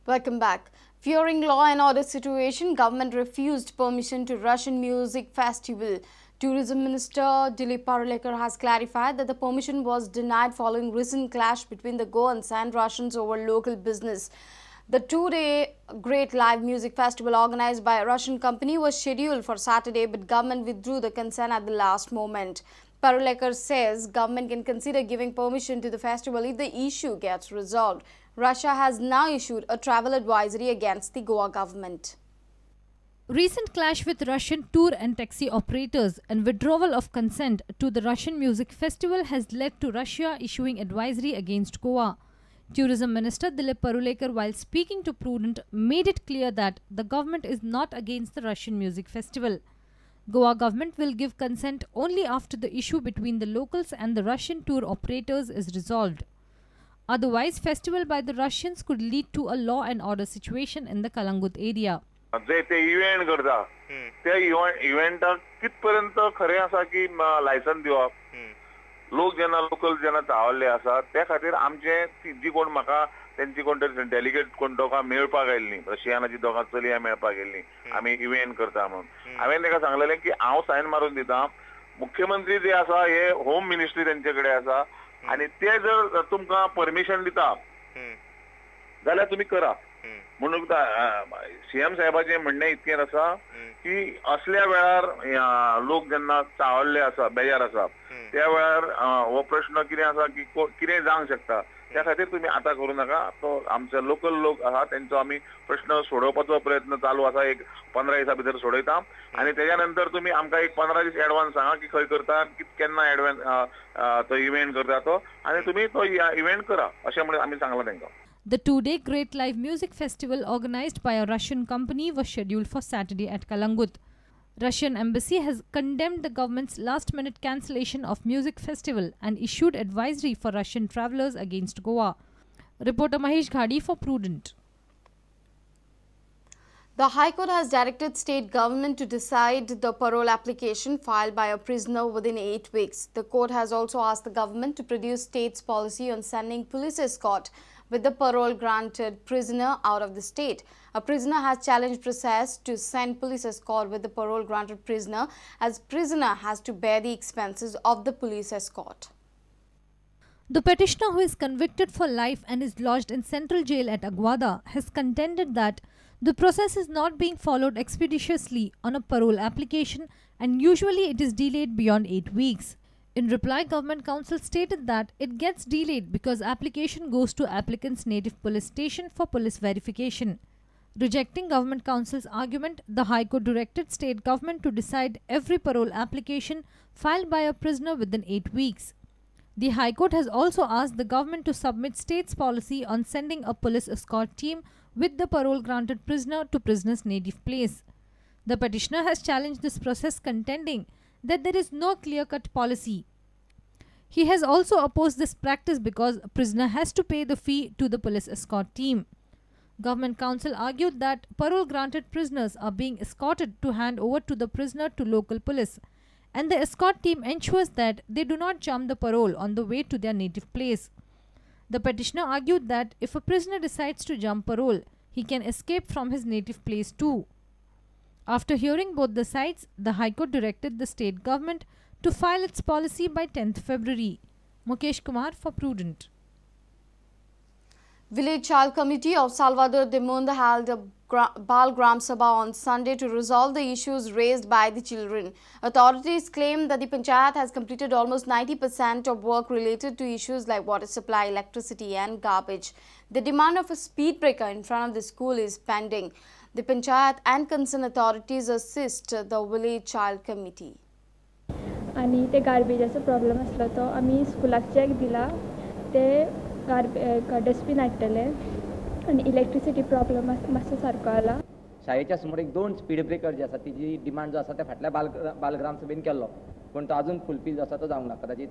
Welcome back. Fearing law and order situation, government refused permission to Russian music festival. Tourism Minister Dilip Parulekar has clarified that the permission was denied following recent clash between the Goans and Russians over local business. The two-day Great Live Music Festival organized by a Russian company was scheduled for Saturday, but government withdrew the consent at the last moment. Parulekar says government can consider giving permission to the festival if the issue gets resolved. Russia has now issued a travel advisory against the Goa government. Recent clash with Russian tour and taxi operators and withdrawal of consent to the Russian music festival has led to Russia issuing advisory against Goa. Tourism Minister Dilip Parulekar, while speaking to Prudent, made it clear that the government is not against the Russian music festival. Goa government will give consent only after the issue between the locals and the Russian tour operators is resolved. Otherwise, festival by the Russians could lead to a law and order situation in the Calangute area. जे ते event करता त्या इव्हेंटाक कितपर्यंत खरें आसा की license दिवप, लोक जेन्ना local जेन्ना चावल्ले आसा त्या खातीर आमचे जी कोण म्हाका तेंची कोण तरी डेलिगेट कोण दोगां मेळपाक आयिल्लीं, रशियानाची दोगां चलयां मेळपाक गेल्लीं आमी इव्हेंट करता म्हणून. हांवें ताका सांगलेलें की हांव सायन मारून दिता, मुख्यमंत्री जे आसा हे होम मिनिस्ट्री तेंचे कडेन आसा आनी ते जर तुमकां परमिशन दिता जाल्यार तुमी करा म्हणून. सीएम साहेबाचें म्हणणें इतकें आसा की असल्या वेळार लोक जेन्ना चावल्ले आसा, बेजार आसा, त्या वेळार हो प्रश्न कितें आसा की कितें जावंक शकता, त्या खातीर तुमी आतां करूं नाका. तो आमचे लोकल लोक आसा तेंचो आमी प्रश्न सोडोवपाचो प्रयत्न चालू आसा, एक 15 दिसां भितर सोडयता आनी तेज्या नंतर तुमी आमकां एक 15 दीस एडवान्स सांगा की खंय करता, केन्ना एडवान्स तो इव्हेंट करता तो, आनी तुमी तो इव्हेंट करा अशें म्हणून आमी सांगलां तेंकां. The two-day Great Live Music Festival organized by a Russian company was scheduled for Saturday at Calangute. Russian embassy has condemned the government's last-minute cancellation of music festival and issued advisory for Russian travelers against Goa. Reporter Mahesh Ghadi for Prudent. The High Court has directed state government to decide the parole application filed by a prisoner within 8 weeks. The court has also asked the government to produce state's policy on sending police escort with the parole granted prisoner out of the state. A prisoner has challenged process to send police escort with the parole granted prisoner, as prisoner has to bear the expenses of the police escort. The petitioner, who is convicted for life and is lodged in central jail at Aguada, has contended that the process is not being followed expeditiously on a parole application and usually it is delayed beyond 8 weeks. In reply, government counsel stated that it gets delayed because application goes to applicant's native police station for police verification. Rejecting government counsel's argument, the High Court directed state government to decide every parole application filed by a prisoner within 8 weeks. The High Court has also asked the government to submit state's policy on sending a police escort team with the parole granted prisoner to prisoner's native place. The petitioner has challenged this process, contending that there is no clear-cut policy. He has also opposed this practice because a prisoner has to pay the fee to the police escort team. Government counsel argued that parole granted prisoners are being escorted to hand over to the prisoner to local police, and the escort team ensures that they do not jump the parole on the way to their native place. The petitioner argued that if a prisoner decides to jump parole, he can escape from his native place too. After hearing both the sides, the High Court directed the state government to file its policy by 10th February. Mukesh Kumar for Prudent. Village Child Committee of Salvador de Munda held a Bal Gram Sabha on Sunday to resolve the issues raised by the children. Authorities claim that the panchayat has completed almost 90% of work related to issues like water supply, electricity and garbage. The demand of a speed breaker in front of the school is pending. The panchayat and concerned authorities assist the village child committee. आनी ते गार्बेजाचो problem आसलो तो आमी स्कुलाक check दिला, ते dustbin हाडटले आनी इलेक्ट्रिसिटी प्रॉब्लम मातसो सारको जाला. शाळेच्या समोर एक 2 स्पीड ब्रेकर जे आसा तिची डिमांड जो आसा ते फाटल्या बालग्राम सभेन केल्लो, पूण तो अजून फुलफील जो आसा तो जावंक ना. कदाचित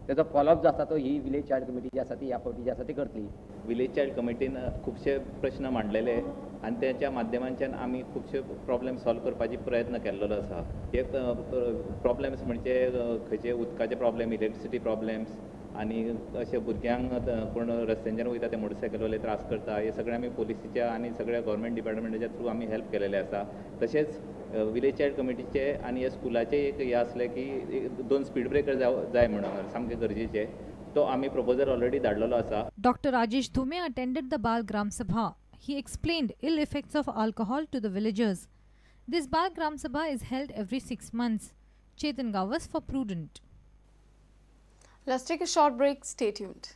तेजो फॉलोअप जो आसा तो ही विलेज चाइल्ड कमिटी जी आसा ती ह्या फावटी जी आसा ती करतली. विलेज चाइल्ड कमिटीन खुबशे प्रश्न मांडलेले आनी तेच्या माध्यमांच्यान आमी खुबशे प्रॉब्लेम सॉल्व करपाचे प्रयत्न केल्लो आसा. हे प्रॉब्लेम्स म्हणजे खंयचे उदकाचे प्रॉब्लेम, इलेक्ट्रिसिटी प्रॉब्लेम्स, आनी अशे भुरग्यांक कोण रस्त्यांच्यान वयता ते मोटरसायकलवाले त्रास करता, हे सगळे आमी पोलिसीच्या आनी सगळ्या गव्हर्मेंट डिपार्टमेंटाच्या थ्रू आमी हेल्प केलेले आसा. तशेंच विलेज चायल्ड कमिटीचे आनी ह्या स्कुलाचे एक हें आसलें की 2 स्पीड ब्रेकर जाय म्हणून सामकें गरजेचें, तो आमी प्रपोजल ऑलरेडी धाडलेलो आसा. Dr. Rajesh Dhume attended the Bal Gram Sabha. He explained ill effects of alcohol to the villagers. This Bal Gram Sabha is held every 6 months. Chetan Gawas for Prudent. Let's take a short break. Stay tuned.